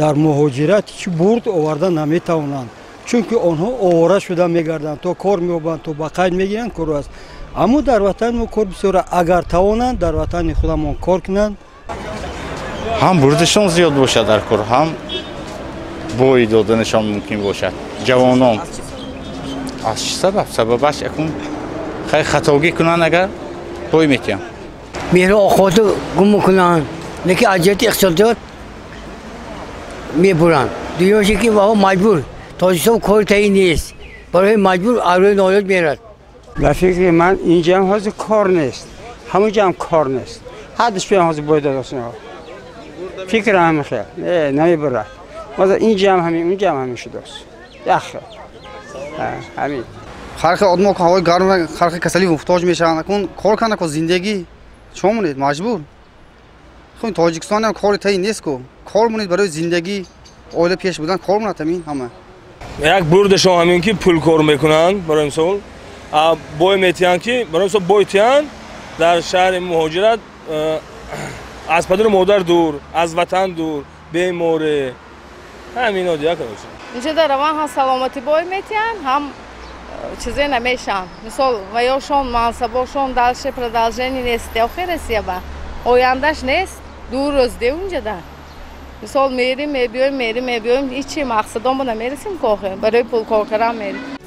Дар муҳоҷират ҳеҷ бурд оварда наметавонанд, чунки онҳо овора шуда мегарданд, то кор меёбанд, то ба қайд мегиранд, кор аст. Аммо дар ватани мо кор бисёр. Агар тавонанд, дар ватани худамон кор кунанд. Ҳам бурдашон зиёд бошад дар кор, ҳам бой доданашон мумкин бошад. Ҷавонон аз чӣ сабаб? Сабабаш акун хай хатогӣ кунанд, агар бой метиҳам. Меҳру оқибату гум мекунанд, лекин аз ҷиҳати иқтисодиёт мебуранд. Дуюмше ки ваҳо маҷбур, Тоҷикистон кори таъин нест, барои маҷбур арӯи ноёт мерад. Ба фикри ман, инҷаам ҳозир кор нест, ҳамунҷаам кор нест, ҳардуш биям ҳозир бой додасино. Фикрам ҳамин хел намебурад. Ҳозир инҷаам ҳамин, унҷаам ҳамин шудааст, як хел ҳамин. Ҳар хел одамҳо ҳавои гарм, ҳар хел касалӣ муҳтоҷ мешаванд. Акун кор карда ко зиндагӣ чо монед, маҷбур. Хуб, Тоҷикистонам кори таи нест ку, кор монед барои зиндагӣ, оила пеш будан, кор монад ҳамин ҳама. Як бурдашон ҳамин ки пул кор мекунанд. Барои мисол, бой метиҳанд ки, барои мисол, бой тиҳанд дар шаҳри муҳоҷират, аз падару модар дур, аз ватан дур, беморе, ҳамино дия, короче. Инҷода раван, ҳам саломатӣ бой метиҳанд, ҳам чизе намешаванд. Мисол, ваёшон мансабошон дальше продолжение нест. Охи Россия ба ояндаш нест, 2 рӯз де унҷада. Мисол, мерим, мебиёем, мерим, мебиёем, ҳичи мақсадон ба намерасем. Кохе барои пул кор кардан мерим.